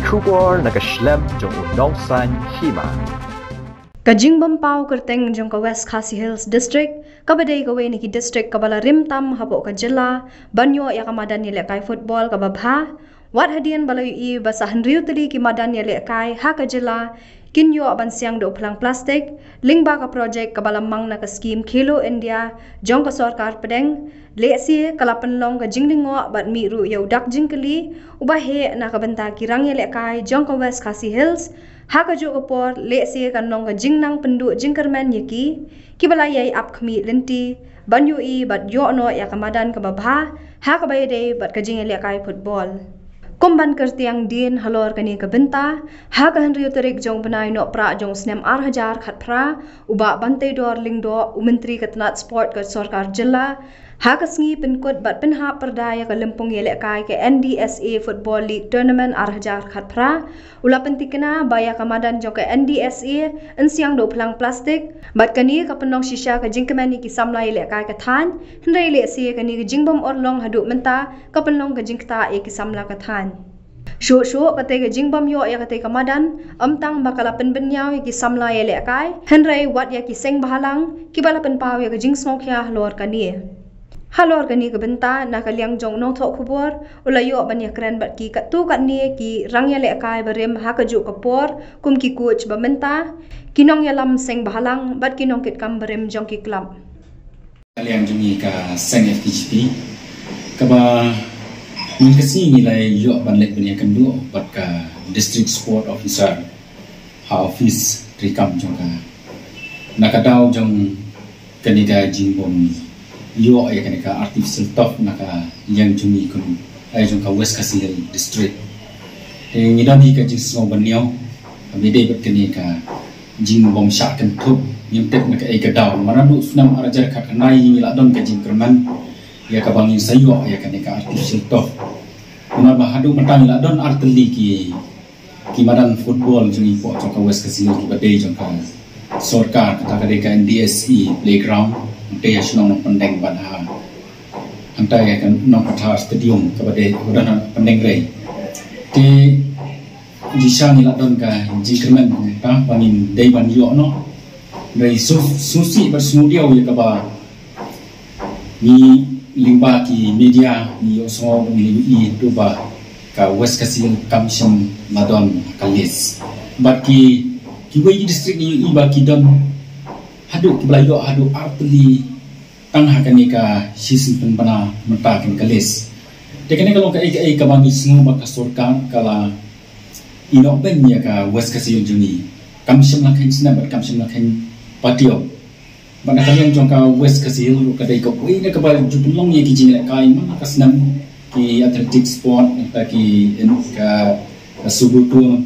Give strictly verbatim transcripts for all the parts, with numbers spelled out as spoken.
Khubor na ka shlem jong u nongsan hima. Ka jingbym paw kyrteng jong ka West Khasi Hills District, kaba dei kawei na ki district kaba la rim tam hapoh ka jylla ban ïoh ïa ka madan ïalehkai football kaba bha. Wat hadien ba la ïohi ba sa hynriew tylli ki madan ïalehkai ha ka jylla kin ïoh ban siang da u phlang plastik, lyngba ka projek kaba la mang na ka skim Khelo India jong ka sorkar pdeng, lehse ka la pynlong ka jinglyngngoh bad mih ruh ïa u dak jingkylli uba heh na ka bynta ki rang ïalehkai jong ka West Khasi Hills. Ha kajuh ka por, lehse kan long ka jingnang pynduh jingkyrmen ïa ki, kiba la ïai ap khmih lynti ban ïohi bad ïoh noh ïa ka madan kaba bha ha kaba ïadei bad ka jingïalehkai football. Kum ban kyrtiang dien halor kane ka bynta, ha ka hynriew tarik jong u bnai Nohprah jong u snem ar hajar khatphra, u Bah Banteidor Lyngdoh, u Myntri ka tnat sport ka sorkar jylla, ha ka sngi pynkut bad pynhap pyrda ïa ka lympung ïalehkai ka N D S A Football League Tournament ar hajar khatphra, u la pynthikna ba ïa ka madan jong ka N D S A yn siang da u phlang plastik, bad kane ka pynlong shisha ka jingkmen ïa ki samla ïalehkai ka thaiñ, hynrei lehse kane ka jingbym urlong haduh mynta ka pynlong ka jingktah ïa ki samla ka thaiñ. Shuh shuh katei ka jingbym ïoh ïa katei ka madan, ym tang ba ka la pynbynñiaw ïa ki samla ïalehkai, hynrei wat ïa ki seng bhalang kiba la pynpaw ïa ka jingsngewkhia halor kane. Halor kane ka bynta, na ka liang jong u nongthoh khubor u la ïoh ban ïakren bad ki katto katne ki rang ïalehkai barim ha kajuh ka por, kum ki coach ba mynta, ki nongïalam seng bhalang bad ki nongkitkam barim jong ki club. Ka liang jong ngi ka seng F K J P, kaba mynta ka sngi ngi la ïoh ban leit ban ïakynduh bad ka District Sport Officer ha office treikam jong ka. Na ka daw jong kane ka jingbym ïoh ïa kane ka artificial turf na ka liang jong ngi kum, eh, jong ka West Khasi Hills District. Eh, ngi don hi ka jingsngew bynñiaw, kaba ïadei bad kane ka jingbym shah kynthup, ngim tip na kaei ka daw. Namar naduh snem ar hajar khatkhyndai ngi la don ka jingkyrmen ïa kaba ngin sa ïoh ïa kane ka artificial turf. Namar ba haduh mynta ngi la don ar tylli ki, ki madan football jong ngi hapoh jong ka West Khasi Hills kiba dei jong ka sorkar, kata ka dei ka N D S A playground, hangtei ha shnong Nongpyndeng bad ha, hangtei ha ka Nongpathar Stadium kaba dei, kaba don ha Pyndengrai. Te jingshisha ngi la don ka jingkyrmen kumta ba ngin dei ban ïoh noh. Hynrei shu, shu sih bad shu diaw ïa kaba ngi lyngba ki media ngi ïohsngew, ngi ïohi ruh ba ka West Khasi Hills kam shym la don ha ka list. Bad ki, kiwei ki district ngi ïohi ba ki don haduh, kiba la ïoh haduh ar tylli tang ha kane ka shisien pynbna mynta kane ka list. Te kane ka long kaei kaei kaba ngi sngew ba ka sorkar ka la ïehnoh beiñ ïa ka West Khasi Hills jong ngi. Kam shym la kheiñ snep bad kam shym la kheiñ patiaw. Bad na ka liang jong ka West Khasi Hills ruh ka dei kawei na kaba ju pynlong ïa ki jingïalehkai man la ka snem, ki athletic sport, nangta ki, ka, ka Subutu.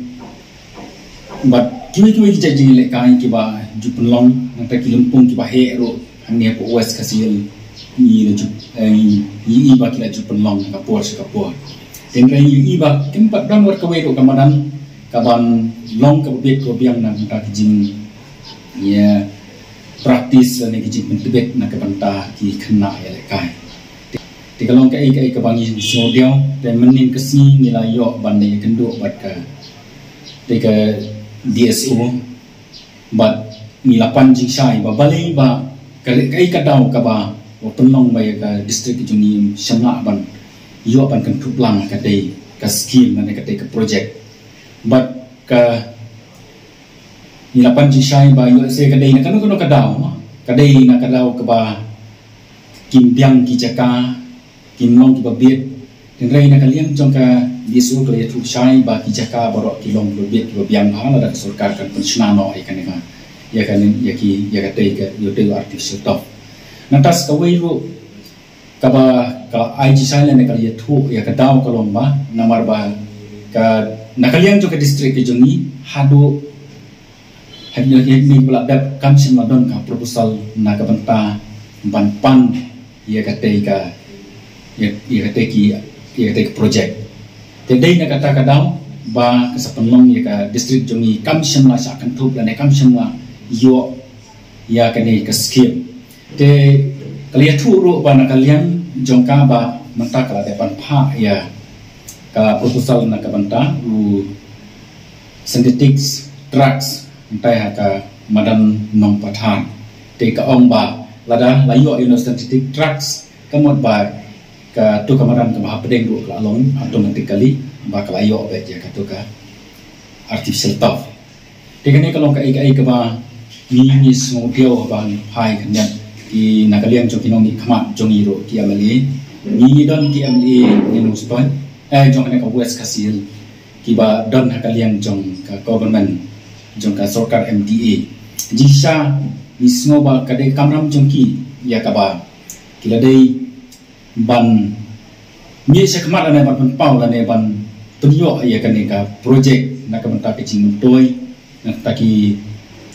Bad kiwei kiwei ki jait jingïalehkai kiba ju pynlong, nangta ki lympung kiba heh ruh hangne hapoh West Khasi Hills ngi la ju, eh, ngi ïohi ba ki la ju pynlong na ka por sha ka por. Hynrei ngi ïohi ba kim pat don wat kawei ruh ka madan kaban long kaba biang kaba biang na ka bynta ki jing, ïa, practice lane ki jingpyntbit na ka bynta ki khynnah ïalehkai. Te ka long kaei kaei kaba ngi sngew diaw, te mynnin ka sngi ngi la ïoh ban ïakynduh bad ka, te ka D S O, bad ngi la pan jingshai ba balei ba ka, kaei ka daw kaba, ba pynlong ba ïa ka district jong ngi shym lah ban ïoh ban kynthup lang ka dei ka skim lane ka dei ka project. Bad ka, ngi la pan jingshai ba ïoh se ka dei na kano kano ka daw, ka dei na ka daw kaba kim biang ki jaka, kim long kiba biang. Hynrei na ka liang jong ka D S O ka la ïathuh shai ba ki jaka baroh ki long kiba biang, kiba biang bha, lada ka sorkar kan pynshna noh ïa kane ka, ïa kane, ïa ki, ïa katei ka, ïa katei artificial turf. Nangta sa kawei ruh kaba ka la ai jingshai lane ka la ïathuh ïa ka daw ka long ba, namar ba ka, na ka liang jong ka district ka jong ngi haduh, haduh ïa kane ba la dep kam shym la don ka proposal na ka bynta ban pan ïa katei ka, ïa, ïa katei ki, ïa katei ka project. Te dei na kata ka daw ba ka sa pynlong ïa ka district jong ngi kam shym la shah kynthup lane kam shym la ïoh ïa kane ka skim. Te ka la ïathuh ruh ba na ka liang jong ka ba mynta ka la dep ban phah ïa Ka proposal na ka bynta u synthetic trucks mynta ha ka madan Nongpathar. Te ka ong ba lada la ïoh ïa u synthetic trucks, ka mut ba kato ka madan kaba hapdeng ruh ka la long automatically ba ka la ïoh beit ïa kato ka artificial turf. Te kane ka long kaei kaei kaba ngi ngi sngewdiaw haba ngi phai khyndiat, ki na ka liang jong ki nongmihkhmat jong ngi ruh ki M L A. Ngi ngi don ki M L A ngi nongstoiñ, eh, jong kane ka West Khasi Hills, kiba don ha ka liang jong ka government, jong ka sorkar M D A. Jingshisha ngi sngew ba ka dei kamram jong ki ïa kaba ki la dei ban mih sha khmat lane ban pynpaw lane ban pynïoh ïa kane ka project na ka bynta ka jingmyntoi, na ka bynta ki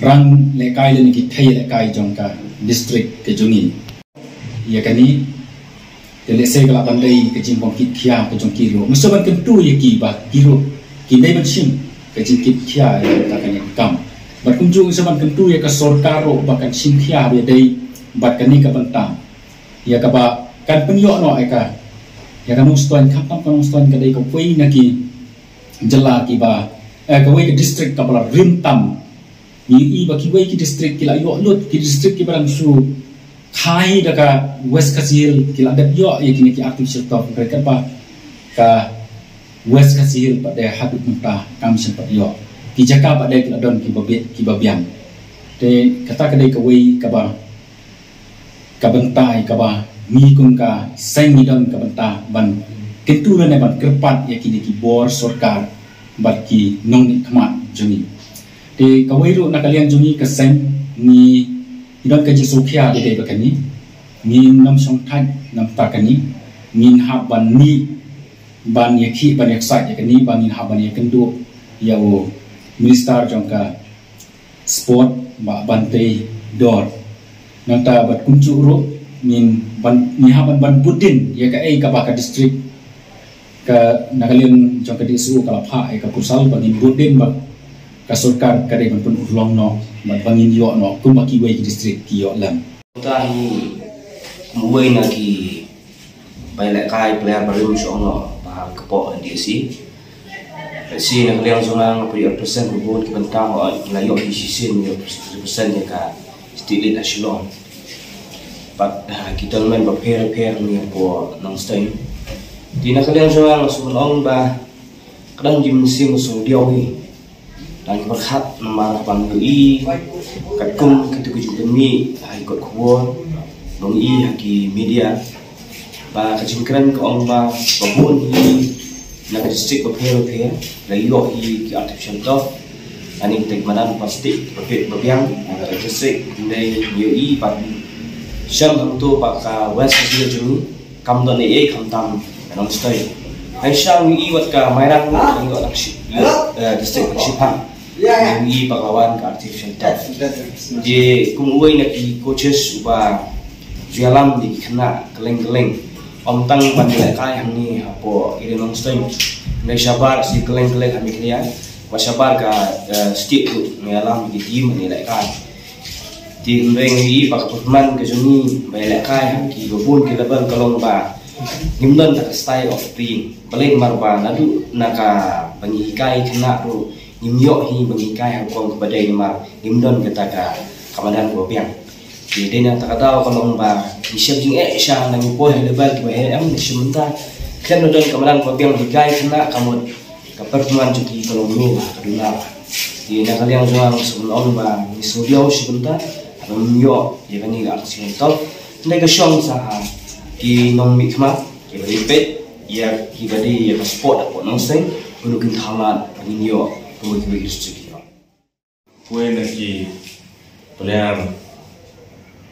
rang lehkai lane ki thei lehkai jong ka district ka jong ngi. Ïa kane te lehse ka lah ban dei ka jingbym kit khia ka jong ki ruh. Ngi sngewbha ban kyntu ïa ki ba ki ruh kin dei ban shim ka jingkit khia ïa ka bynta kane ka kam. Bad kumjuh ngi sngewbha ban kyntu ïa ka sorkar ruh ba kan shim khia ba ïadei bad kane ka bynta, ïa kaba kan pynïoh noh ïa ka, ïa ka Nongstoiñ, khamtam ka Nongstoiñ ka dei kawei na ki jylla kiba, eh, kawei ka district kaba la rim tam. Ngi i ba kiwei ki district ki la ïoh lut, ki district kiba dang shu kha hi da ka West Khasi Hills ki la dep ïoh ïa kine ki artificial turf, hynrei katba ka West Khasi Hills pat de haduh mynta kam shym pat ïoh. Ki jaka pat de ki la don kiba biang, kiba biang. Te kata ka dei kawei kaba ka bynta ïa kaba ngi kum ka seng ngi don ka bynta ban kyntu lane ban kyrpad ïa kine ki bor sorkar bad ki nongmihkhmat jong ngi. Te kawei ruh na ka liang jong ngi ka seng ngi, ngi don ka jingsngewkhia dei dei ba kane ngin ym shongthait namar kane, ngin hap ban mih ban ïakhih ban ïaksaid ïa kane ba ngin hap ban ïakynduh ïa u minister jong ka sport, Bah Bantei Dor. Nangta bad kumjuh ruh ngin ban, ngi hap ban, ban bud dien ïa kaei kaba ka district ka na ka liang jong ka D S O ka la phah ïa ka proposal ba ngin bud dien bad ka sorkar ka dei ban pynurlong noh bad ba ngin ïoh noh kumba kiwei ki district ki ïoh lem. Mynta hi kum uwei na ki ba ïalehkai player barim shuh noh ba ha kpoh N D S A. Lehse na ka liang jong nga nga pyrshah represent ba bun ki bynta ba la ïoh ki shisien, ïoh represent ïa ka state league ha Shillong. Bad ha ki tournament bapher bapher ne hapoh Nongstoiñ. Te na ka liang jong nga nga shu ong ba ka dang jingmynsiem sngewdiaw hi. Dang pyrkhat namar ba ngi ïohi katkum kito ki jingpynmih ha ki kot khubor, ba ngi ïohi ha ki media ba ka jingkren ka ong ba ba bun hi na ka district bapher bapher la ïoh hi ki artificial turf. Ani kita ki madan plastik bapher babiang na ka district, hynrei ngi ïohi ba shem hangto ba ka West Khasi Hills jong ngi kam don ei ei khamtam ka Nongstoiñ. Hynrei sha ngi ïohi wat ka Mairang ngi ïohi wat ka shi, eh, district ka Shipang. Ngi ïohi ba ka wan ka artificial turf. Te kum uwei na ki coaches uba ju ïalam ïa ki khynnah kylleng kylleng, ym tang ban ïalehkai hangne hapoh area Nongstoiñ, hynrei shabar shi kylleng kylleng ha Meghalaya, bad shabar ka, eh, state ruh ngi ïalam ïa ki team ban ïalehkai. Te hynrei ngi ïohi ba ka performance ka jong ngi ba ïalehkai ha kiba bun ki level ka long ba ngim don kata ka style of playing. Balei? Namar ba naduh na kaba ngi hikai khynnah ruh ngim ïoh hi ba ngi hikai ha ka kong kaba dei namar ngim don kata ka, ka madan kaba biang. Te dei na kata ka daw ka long ba ngi shem jingeh sha na ngi poi ha level kiba heh em, ngi shem mynta khlem da don ka madan kaba biang hikai khynnah ka mut ka performance jong ki ka long low, ka duna. Te na ka liang jong nga nga shu ong ba ngi sngewdiaw shi bynta haba ngim ïoh ïa kane ka artificial turf. Hynrei ka shong sa ha ki nongmihkhmat kiba dei peit ïa kiba dei ïa ka sport hapoh Nongstoiñ, kumno kin thaw lad ba ngin ïoh kumno kiba ki district ïoh. Uwei na ki player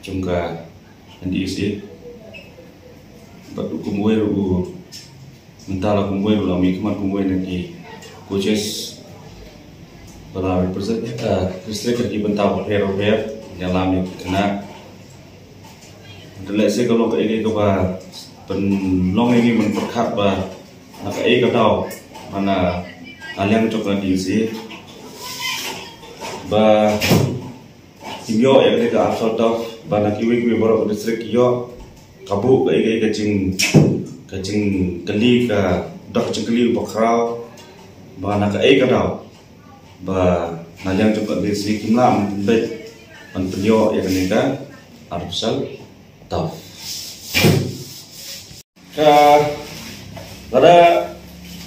jong ka N D S A. Bad u kum uwei ruh u, mynta la kum uwei ruh la mihkhmat kum uwei na ki coaches ba la represent ïa ka district ha ki bynta bapher bapher, ïalam ïa ki khynnah. Te lehse ka long kaei kaei kaba pynlong ïa ngi ban pyrkhat ba na kaei ka daw ba na ka liang jong ka D S A ba kim ïoh ïa kane ka artificial turf, ba na kiwei kiwei baroh ka district ki ïoh. Ka buh kaei kaei ka jing, ka jingkylli ka Dok jingkylli ba khraw ba na kaei ka daw ba na liang jong ka D C kim lah ban pynbeit ban pynïoh ïa kane ka artificial turf. Ka lada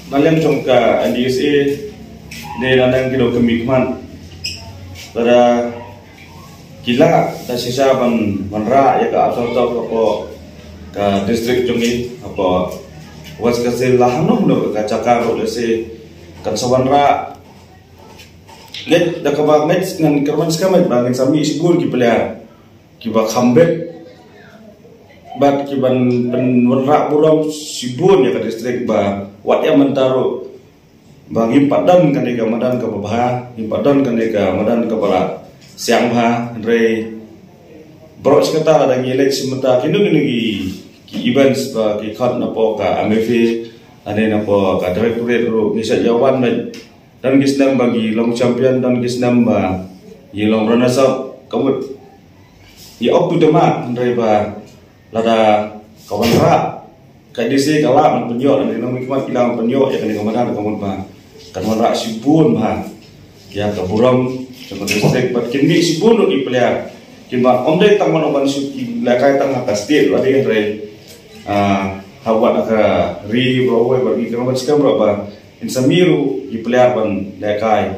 na liang jong ka N D S A ne na liang ki dok kmie khmat lada ki lah da shisha ban wanrah ïa ka artificial turf hapoh ka district jong ngi hapoh West Khasi Hills, la hangno hangno ka jaka ruh lehse kan sa wanrah. Ngeit da kaba ngeit ngan kyrmen skhem ba ngin sa mih shibun ki player kiba kham beit bad kiban pynwanrah burom shibun ïa ka district ba wat ïa mynta ruh ba ngim pat don kane ka madan kaba bha, ngim pat don kane ka madan kaba la siang bha. Hynrei baroh shi katta lada ngi leit shi mynta kino kino ki, ki events ba ki khot napoh ka M F A lane napoh ka directorate ruh ngi sa ïa wan bad don ki snem ba ngi long champion, don ki snem ba ngi long runners up, ka mut ngi up to the mark. Hynrei ba lada ka wanrah ka D C ka lah ban pynïoh, lane nongmihkhmat ki lah ban pynïoh ïa kane ka madan, ka mut ba kan wanrah shibun bha ïa ka burom jong ka district bad kin mih shibun ruh ki player kiba ym dei tang ban, ban shu ki lehkai tang ha ka state la dei, hynrei ah, ha wat ha ka ri baroh ba ngi kyrmen skhem ruh ba ngin sa mih ruh ki player ban lehkai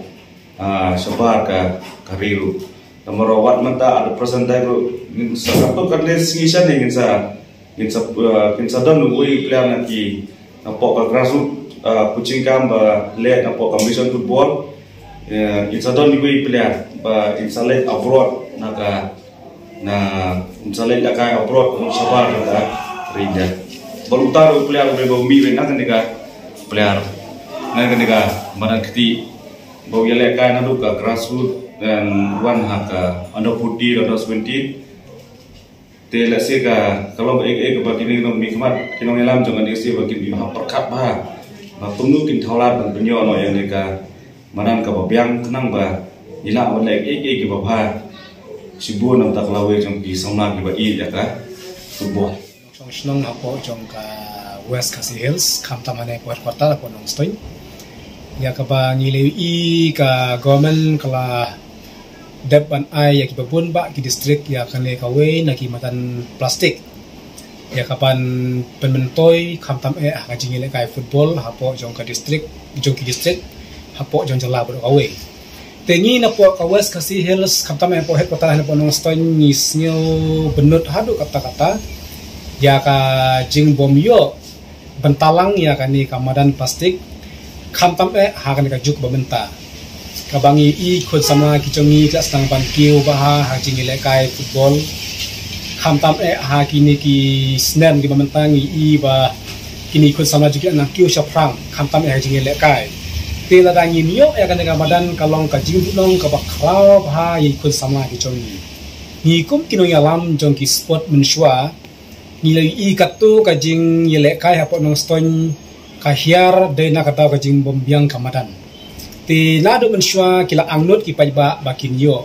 ah, shabar ka, ka ri ruh. Namar wat mynta at the present time ruh ngin sa katto katne sngi shane ngin sa, ngin sa, ah, ngin sa don uwei player na ki napoh ka grassroot, ah, coaching camp ba leh napoh ka Mission Football. Eh, ngin sa don uwei player ba ngin sa leit abroad na ka, na ngin sa leit lehkai abroad, ngin shabar ka ri India. Bad uta ruh u player uba mih na kane ka player, na kane ka madan kti ba u ïalehkai naduh ka grassroot, then wan ha ka under fourteen, under seventeen. Te lehse ka, ka long kaei kaei kaba kine ki nongmihkhmat, ki nongïalam jong ka D C ba kin ïoh pyrkhat bha ba kumno kin thaw lad ban pynïoh noh ïa kane ka madan kaba biang khnang ba ngi lah ban leh kaei kaei kaba bha shibun na ka bynta ka lawei jong ki samla kiba ïeit ïa ka football. Jong shnong hapoh jong ka West Khasi Hills, khamtam hangne hapoh headquarter hapoh Nongstoiñ, ïa kaba ngi la ïohi ka government ka la dep ban ai ïa kiba bun bah ki district ïa kane kawei na ki madan plastik ïa kaban pynmyntoi khamtam eh ha ka jingïalehkai football hapoh jong ka district, jong ki district hapoh jong jylla baroh kawei. Te ngi napoh ka West Khasi Hills, khamtam eh hapoh headquarter hapoh Nongstoiñ, ngi sngew bynnud haduh katta katta ïa ka jingbym ïoh bynta lang ïa kane ka madan plastik, khamtam eh ha kane ka juk ba mynta. Kaba ngi ïohi khun samla ki jong ngi ki la sdang ban kiew bha ha ka jingïalehkai football. Khamtam eh ha kine ki snem kiba mynta ngi ïohi ba kine khun samla jong ngi ki la nang kiew shaphrang khamtam eh ha ka jingïalehkai. Te lada ngim ïoh ïa kane ka madan ka long ka jingbuhnong kaba khraw bha ïa ki khun samla ki jong ngi. Ngi kum ki nongïalam jong ki sport mynshuwa, ngi la ïohi katto ka jingïalehkai hapoh Nongstoiñ ka hiar dei na ka daw ka jingbym biang ka madan. Te naduh mynshuwa ki la angnud ki paidbah ba kin ïoh.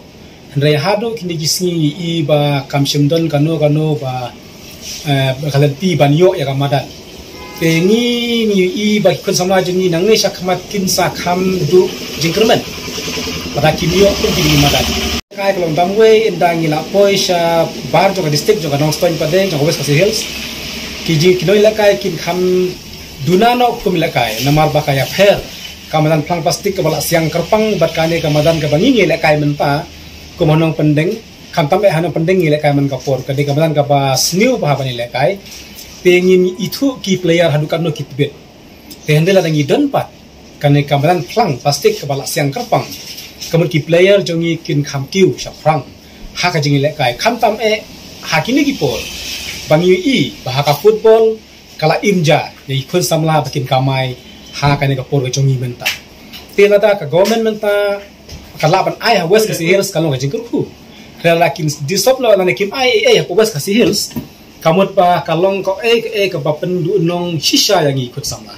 Hynrei haduh kine ki sngi ngi ïohi ba kam shym don kano kano ba, eh, ka lynti ban ïoh ïa ka madan. Te ngi, ngi ïohi ba ki khun samla jong ngi nangne shakhmat kin sa kham duh jingkyrmen lada kim ïoh kum kine ki madan. Kai ka long dang wei ynda ngi la poi shabar jong ka district jong ka Nongstoiñ pat de jong ka West Khasi Hills. Ki jing, ki nongïalehkai kin kham duna noh kum ïalehkai namar ba ka ïapher ka madan phlang plastik kaba la siang kyrpang bad kane ka madan kaba ngi ngi ïalehkai mynta kum ha Nongpyndeng. Khamtam eh ha Nongpyndeng ngi ïalehkai man ka por, ka dei ka madan kaba sniew bha ban ïalehkai. Te ngim ithuh ki player haduh katno ki tbit. Te hynrei lada ngi don pat kane ka madan phlang plastik kaba la siang kyrpang, ka mut ki player jong ngi kin kham kiew shaphrang ha ka jingïalehkai. Khamtam eh ha kine ki por ba ngi ïohi ba ha ka football ka la im ja ïa ki khun samla ba kin kamai ha kane ka por ka jong ngi mynta. Te lada ka government mynta ka lah ban ai ha West Khasi Hills ka long ka jingkyrkhu. Lada kim disop noh lane kim ai ei ei ha West Khasi Hills, ka mut ba ka long kaei kaei kaba pynduhnong shisha ïa ngi khun samla.